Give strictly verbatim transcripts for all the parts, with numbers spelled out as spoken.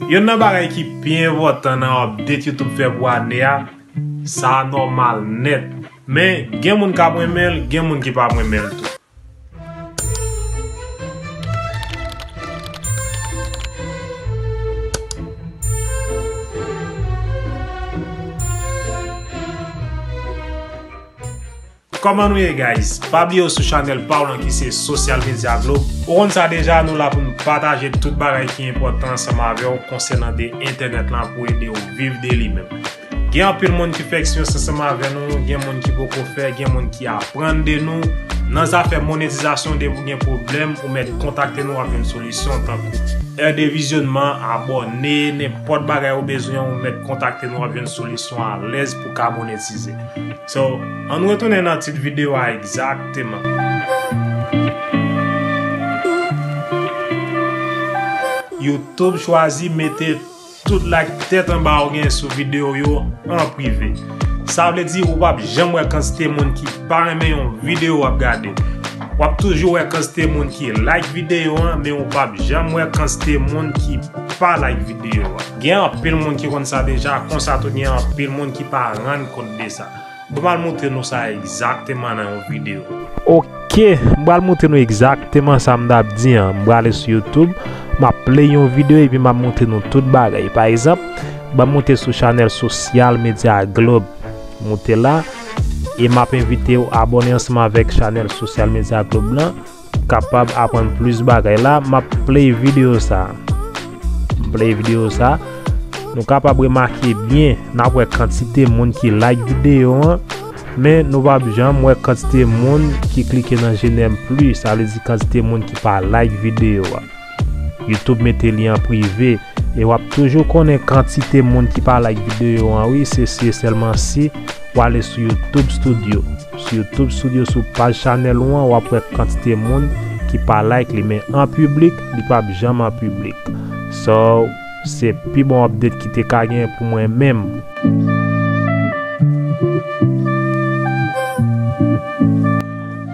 Youn nan bagay ki pi enpòtan nan update YouTube fè pou ane a, sa nòmal nèt. Men, gen moun k ap renmen l, gen moun ki p ap renmen l tou. Kòman nou ye, guys? Pa bliye w sou chanèl pa w lan ki se Social Media Globe. Ou konn sa deja, nou la pou n pataje tout bagay ki enpòtan ansanm avè w konsènan de entènèt lan pou ede w viv de li menm. Gen anpil moun ki fè eksperyans ansanm avè nou, gen moun ki poko fè, gen moun ki aprann de nou. Nan zafè monetizasyon, depi w gen pwoblèm, ou mèt kontakte nou, w ap jwenn solisyon tankou è de vizyonman, abòne, nenpòt bagay ou bezwen, ou mèt kontakte nou, w ap jwenn solisyon alèz pou ka monetize. So, ann retounen nan tit videyo a egzakteman. YouTube chwazi mete tout like tèt anba ou gen sou videyo yo an prive. Sa vle di ou p ap janm wè kantite moun ki pa renmen yon videyo w ap gade. W ap toujou wè kantite moun ki like videyo an, men ou p ap janm wè kantite moun ki pa like videyo a. Gen anpil moun ki konn sa deja, konsa tou gen anpil moun ki pa rann kont de sa. Ban m al montre nou sa egzakteman nan yon videyo. Oke, m pral montre nou egzakteman sa m t ap di an. M prale sou YouTube, m ap play yon videyo epi m ap montre nou tout bagay. Pa egzanp, ban m monte sou chanèl Social Media Globe. Monte la, e m ap envite w abòne ansanm avèk chanèl Social Media Globe lan. Kapab aprann plis bagay la, m ap play videyo sa. M play videyo sa. Nou kapab remake byen, n ap wè kantite moun ki like videyo an, men nou p ap janm wè kantite moun ki klike nan je n'aime plus, sa vle di kantite moun ki pa like videyo a. YouTube mete li an prive, e w ap toujou konnen kantite moun ki pa like videyo an, wi, se, se sèlman si w ale sou YouTube Studio. Sou YouTube Studio, sou paj chanèl ou an, w ap wè kantite moun ki pa like li, men an piblik, li p ap janm an piblik. So, se pi bon update ki te ka gen pou mwen menm.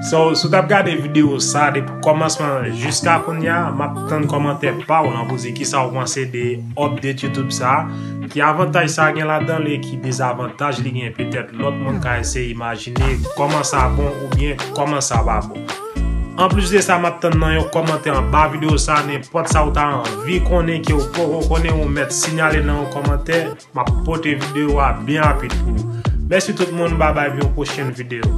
So, si w t ap gade videyo sa depi kòmansman jiska kounye a, m ap tann kòmantè pa w lan pou di kisa w panse de update YouTube sa, ki avantaj sa gen ladan l e ki dezavantaj li gen. Petèt lòt moun ka eseye imajine kòman sa bon oubyen kòman sa pa bon. Anplis de sa, m ap tann nan yon kòmantè anba videyo sa, nenpòt sa ou ta anvi konnen ke w poko konnen, ou mèt sinyale nan yon kòmantè. M ap pote videyo a byen rapid pou ou. Mèsi tout moun, babay, pou yon pwochèn videyo.